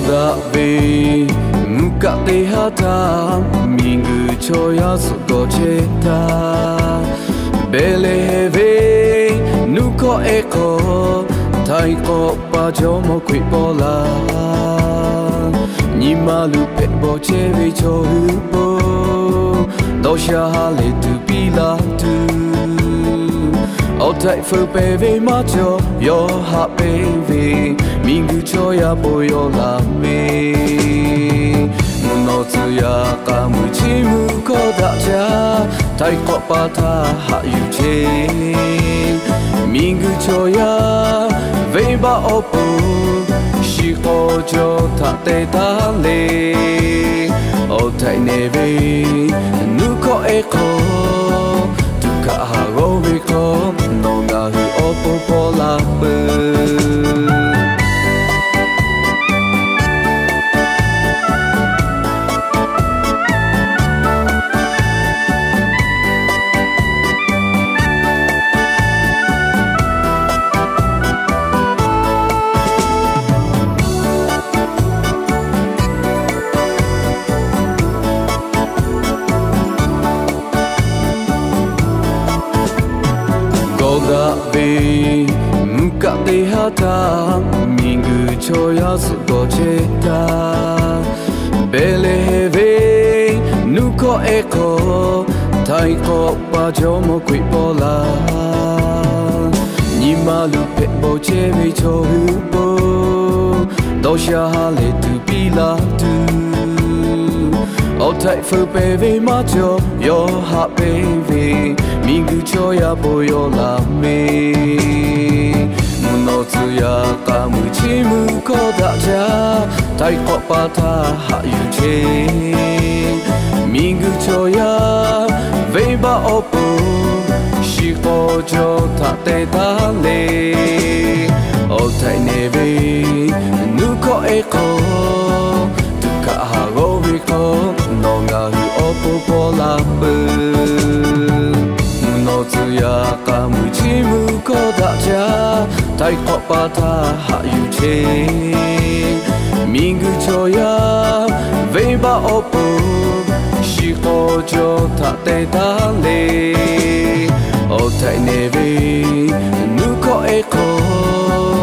Daꞈ ve mvuhˇ kaˆ teˇ haˉ htaˇ, miˬguiˬ chaw yaˇ suhˍ gawˬ chehˇ htaˇ, Behˍlehˍhehnˍ ve nuˇ hkawˇ ehˉ hk'aw, htaiˍ k'awꞈ pa Jawˇmawˇ Hkriꞈ paw laˇ. Nyi ma luˬ hpehꞈ bawˬ chehˇ ve chaw hui po, dawˇ sha ha lehˬ tuˬ piˇ laˇ tuˬ, awˬ htaiˍ feu pehˍ ve maˇ cawˬ, yawˇ haꞈ pehnˇ ve miˬguiˬ chaw yaˇ po yaw laˇ ve. Mvuhˇ naw tcuh yaꞈ k'a mui chiˇ mvuh hkawˇ daꞈ jaˇ, htaiˍ k'awꞈ pa htaˇ haꞈ yuˬ chehˇ. Miˬguiˬ chaw yaˇ venˇbaˆ awˬ pon, shiˍ k'aw jaw htaꞈ te taˉ le. Awˬ htaiˍ nehˬ ve nuˇ hkawˇ ehˉ hk'aw, tuꞈ hkaꞈ haˍ g'awˇ ve hk'aw, nawˬ ngaˬ hui awˬ pon paw la peuˬ. Gawˬ daꞈ ve mvuhˇ kaˆ teˇ haˉ htaˇ, miˬguiˬ chaw yaˇ suhˍ gawˬ chehˇ htaˇ, Behˍlehˍhehnˍ ve nuˇ hkawˇ ehˉ hk'aw, htaiˍ k'awꞈ pa Jawˇmawˇ Hkriꞈ paw laˇ. Nyi ma luˬ hpehꞈ bawˬ chehˇ ve chaw hui po, dawˇ sha ha lehˬ tuˬ piˇ laˇ tuˬ, awˬ htaiˍ feu pehˍ ve maˇ cawˬ, yawˇ haꞈ pehnˇ ve miˬguiˬ chaw yaˇ po yaw laˇ ve. Mvuhˇ naw tcuh yaꞈ k'a mui chiˇ mvuh hkawˇ daꞈ jaˇ, htaiˍ k'awꞈ pa htaˇ haꞈ yuˬ chehˇ. Miˬguiˬ chaw yaˇ venˇbaˆ awˬ pon, shiˍ k'aw jaw htaꞈ te taˉ le. Awˬ htaiˍ nehˬ ve nuˇ hkawˇ ehˉ hk'aw, tuꞈ hkaꞈ haˍ g'awˇ ve hk'aw, nawˬ ngaˬ hui awˬ pon paw la peuˬ. Mvuhˇ naw tcuh yaꞈ k'a mui chiˇ mvuh hkawˇ daꞈ jaˇ, htaiˍ k'awꞈ pa htaˇ haꞈ yuˬ chehˇ. Miˬguiˬ chaw yaˇ venˇbaˆ awˬ pon, shiˍ k'aw jaw htaꞈ te taˉ le. Awˬ htaiˍ nehˬ ve nuˇ hkawˇ ehˉ hk'aw,